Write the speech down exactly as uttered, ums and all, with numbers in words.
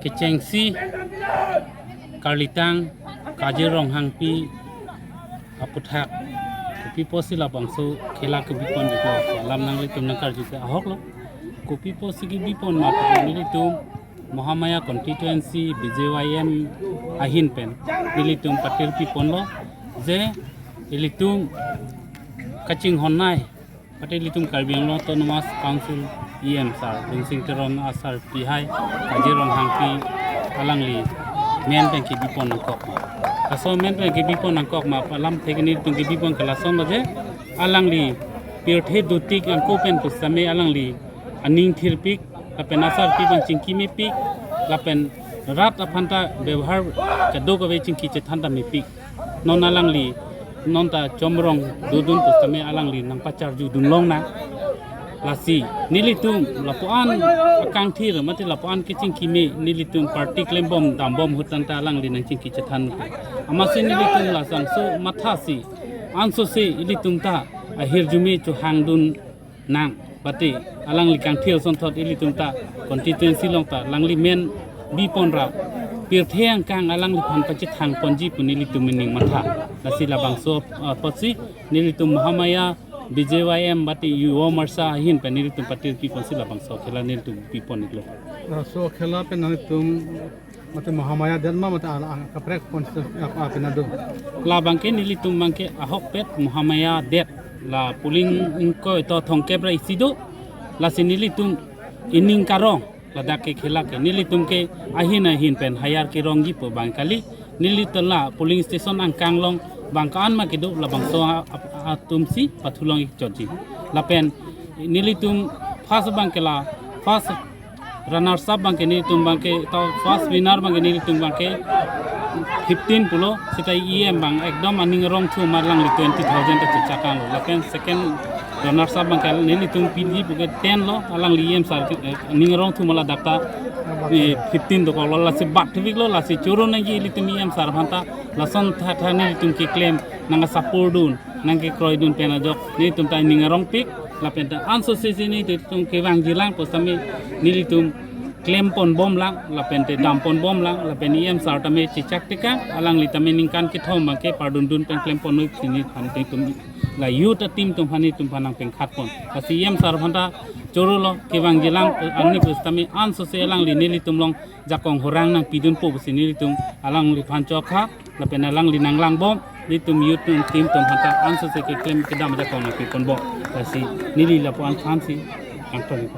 Kechengsi karlitang Kajir Ronghangpi aputhak kopi apotsi labangso khela kebipon iklo alam nanglitum nangkarju ke ahok lo. Kopi apotsi kebipon ma pu nelitum Mahamaya constituency B J Y M ahin pen nelitum patir piponlo je ilitum kachinghon nai, pati ilitum Karbi Anglong Autonomous Council E M sir Lunsing Teron asar pihai Kajir Ronghangpi alangli men pen kebipon nangkok ma. Laso men pen kebipon nangkok ma alamthe ke nelitum kebipon ke lason lo je alangli pirthe dotik angko pen pusitame alangli aning thirpik, lapen asarpi abang chingki mepik, lapen rat aphanta bebohar kadokave chingki chethan ta mepik. Non alangli, non ta chomrong dodun pusitame alangli nangpacharjudun longnang. Lasi nelitum lapuan akangthir mate lapuan kechingki me nelitum party klembom dambom ahut tangte alangli nangchingki chethan. Amatsi nelitum lasonso mathasi ansose ilitum ta ahirjume chohangdun nang, pati alangli kangthir asonthot ilitum ta constituency along ta alangli men bipon ra pirthe angkang alangliphan pachethang ponji pu nelitum ning matha. Lasi labangso, ah, apotsi nelitum Mahamaya B J Y M pati Yuva Morcha ahin pen nelitum patir piponsi labangso khela nelitum pipon iklo. Laso khela pen nelitum mate Mahamaya det ma mate ala ang kaprek pon se apa apa nado. Labangke nelitum abangke ahokpet Mahamaya det, la polling ingkoi to thomkep ra isi do. Lasi nelitum ining karong ladak ke khela ke nelitum ke ahin ahin pen hayar kerongji pu abang kali. Nelitum la polling station angkang along bang ko-an ma kedo labangso a-, a-, atumsi pathulong ik chotji. Lapen nelitum first abangke la first runners up abangke nelitum abangke, to first winner abangke nelitum abangke fifteen pulo, seta E M abang ekdom aning arong thu ma alangli twenty thousand ta chechak tanglo. Lapen second runners up abangke nelitum piji puke ten lo, alangli E M sir ke, eh, aning arong thu ma ladak ta, eh, fifteen dokoklo, lasi bat thupiklo, lasi choro nangji ilitum E M sir aphanta, lason tha tha nelitum keklem nangkasapor dun, nangkekroi dun pen ajok nelitum ta ning arongpik, lapen ta ansose si nelitum kevangjilang pusitame nelitum klempon bomlang, lapen te dampon bomlang, lapen E M sir tame chechak tekang, alangli tame ningkan kethom abangke pardundun pen klempon noi pusi neliphan te tum la youth ateam atum aphan nelitum aphan nangpengkhatpon. Lasi E M sir aphanta choro lo, kevangjilang, eh, arni pusitame ansose alangli nelitum along jakong horang nangpidunpo pusi nelitum alangliphan chokha, lapen alangli nanglangbom, nelitum youth atum team atum aphanta ansose keklem kedam ajakong nangpiponbom. Lasi neli lapuan aphansi kangton.